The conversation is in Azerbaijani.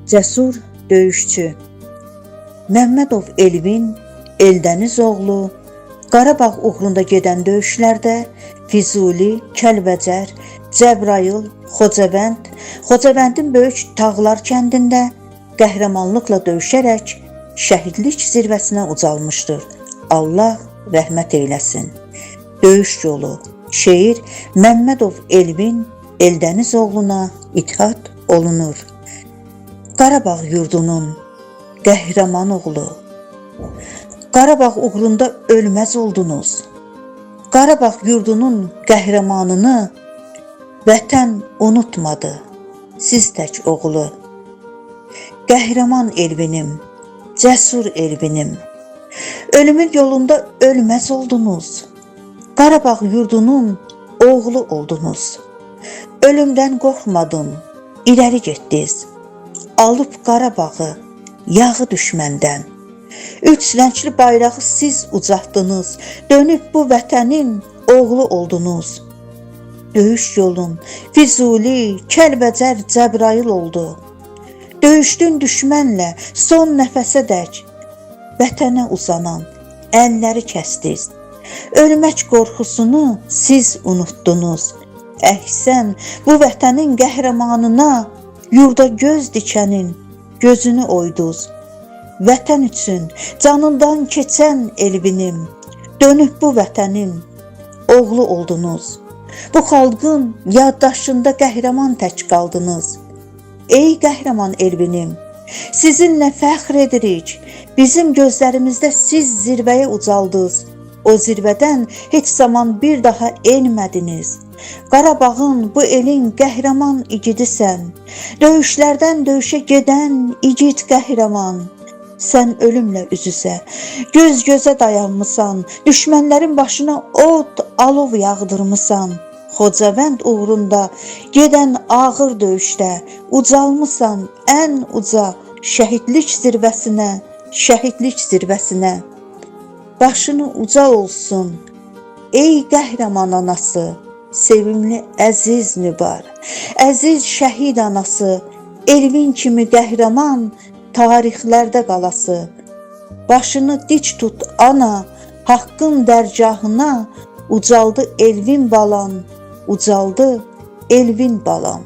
Cəsur döyüşçü Məmmədov Elvin Eldəniz oğlu Qarabağ uğrunda gedən döyüşlərdə Füzuli, Kəlbəcər, Cəbrayıl, Xocavənd, Xocavəndin Böyük Tağlar kəndində qəhrəmanlıqla döyüşərək şəhidlik zirvəsinə ucalmışdır. Allah rəhmət eyləsin. Döyüş yolu. Şeir Məmmədov Elvin Eldəniz oğluna ithad olunur. Qarabağ yurdunun qəhrəman oğlu. Qarabağ uğrunda ölməz oldunuz. Qarabağ yurdunun qəhrəmanını vətən unutmadı. Siz tək oğlu. Qəhrəman Elvinim, cəsur Elvinim. Ölümün yolunda ölməz oldunuz. Qarabağ yurdunun oğlu oldunuz. Ölümdən qorxmadın, irəli getdiniz. Alıb Qarabağı yağı düşməndən. Üç rəngli bayrağı siz ucatdınız. Dönüb bu vətənin oğlu oldunuz. Döyüş yolun Füzuli, Kəlbəcər, Cəbrayıl oldu. Döyüşdün düşmənlə son nəfəsədək. Vətənə uzanan əlləri kəsdiniz. Ölmək qorxusunu siz unutdunuz. Əhsən, bu vətənin qəhrəmanına yurda göz dikənin gözünü oyduz. Vətən üçün canından keçən Elvinim, dönüb bu vətənin oğlu oldunuz. Bu xalqın yaddaşında qəhrəman tək qaldınız. Ey qəhrəman Elvinim, sizinlə fəxr edirik. Bizim gözlərimizdə siz zirvəyə ucaldınız. O zirvədən heç zaman bir daha enmədiniz. Qarabağın, bu elin qəhrəman igidisən. Döyüşlərdən döyüşə gedən igid qəhrəman. Sən ölümlə üz-üzə, göz-gözə dayanmısan, düşmənlərin başına od, alov yağdırmısan. Xocavənd uğrunda gedən ağır döyüşdə ucalmısan ən uca şəhidlik zirvəsinə, şəhidlik zirvəsinə. Başını uca olsun, ey qəhrəman anası, sevimli əziz Nübar, əziz şəhid anası, Elvin kimi qəhrəman tarixlərdə qalası. Başını dik tut ana, haqqın dərgahına ucaldı Elvin balan, ucaldı Elvin balan.